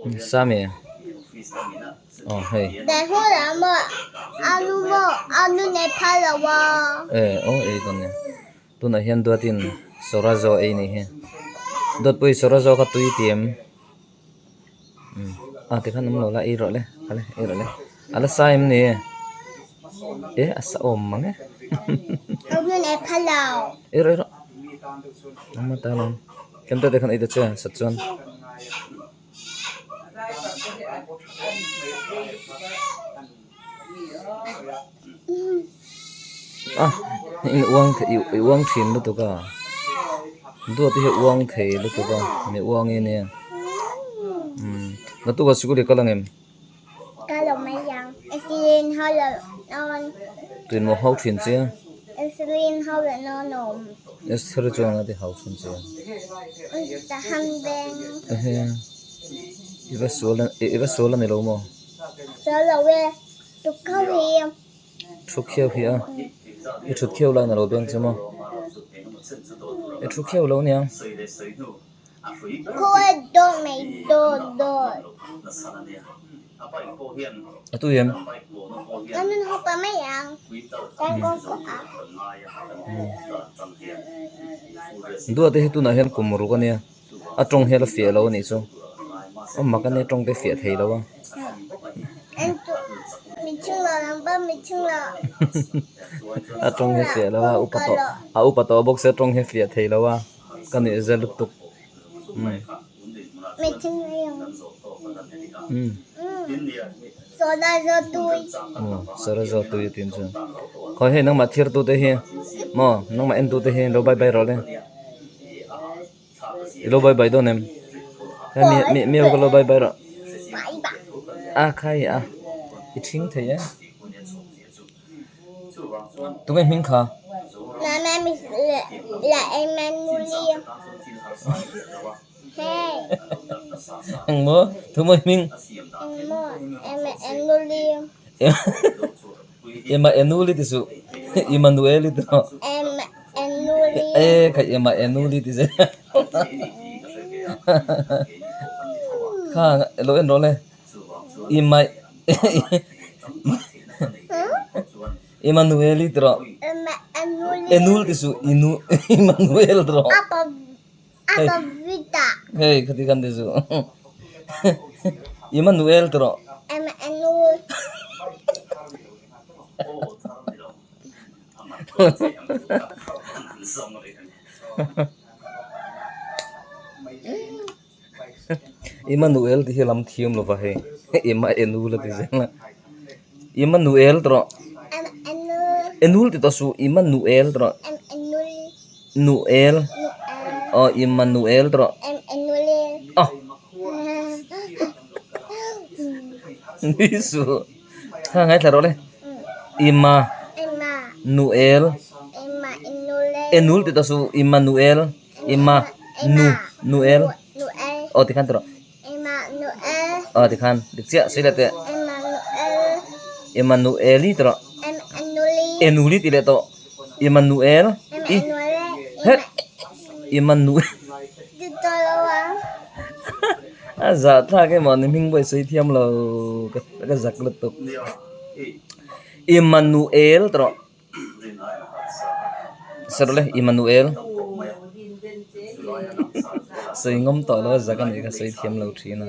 Sami aw hei e aw ei dawn nia tunah hian duatin sawrazo ei nih hi duatpui sawrazo kha tui ti em a tikhan awm lo la ei rawh le kha le ei rawh le a la sa em ni e a sa awm mang e ei rawh ei rawh engmah ta lo tlem te te khan ei ta che sat chuan. A in uang i uang thin lutuk a duat hi a uang thei lutuk a mi uang hi ania umm naktukah sikul i kal ang em? Tuinmaw hau thin che a Esther chuan a ti hau thin che a ehe i va sual i va sual a ni lo maw? Thu khiau hi a i thut khiau lai na lo beng che maw i thu khiau lo nia. A tui em? Duate hi tunah hian kum ruk a nia a tawng hian a fiah lo a nih chu a mak a nia tawng te fiah thei lo a. A tawng hi a fiah lo a upa tawh a upa tawh bawk sia tawng hi a fiah thei lo a. Ka nuih zel lutuk umm. Aw sawra zawt tui a tih chu khawi hei nangmah thlir tu te hi maw nangmah en tu te hi lo bye bye rawh le i lo bye bye dawn em hei mi mi mi ho ka lo bye bye rawh a khai a i thing thei e. Tunge hming kha? Engmaw? Tunge hming? Ema Enuli ti suh. Emmanueli ti rawh. E kha Ema Enuli ti zel. Kha lo en rawh le. Ima Emmanueli ti rawh. Enul ti suh inu Emmanuel ti rawh. Hei hei khati khan ti suh. Emmanuel ti rawh. Emmanuel tih hi lam thiam lova hei Emmanuel a ti zel a Emmanuel tawh rawh Enul ti tawh suh Emmanuel tawh rawh Nuel aw Emmanuel tawh rawh aw nui suh kha ngaithla rawh le Emma Nuel Enul ti tawh suh Emmanuel. Emma nu Noel aw tikhan tawh rawh aw tikhan dik chiah sawi leh teh Emma Noeli tawh rawh Enuli tih leh tawh Emma Noel i het Emma Noel a zah thlak emaw ni hming pawh i sawi thiam lo ka zak lutuk Emma Noel tawh rawh. Serle Emmanuel sawi ngawm tawh lo a zak a nih kha sawi thiam lo thin a.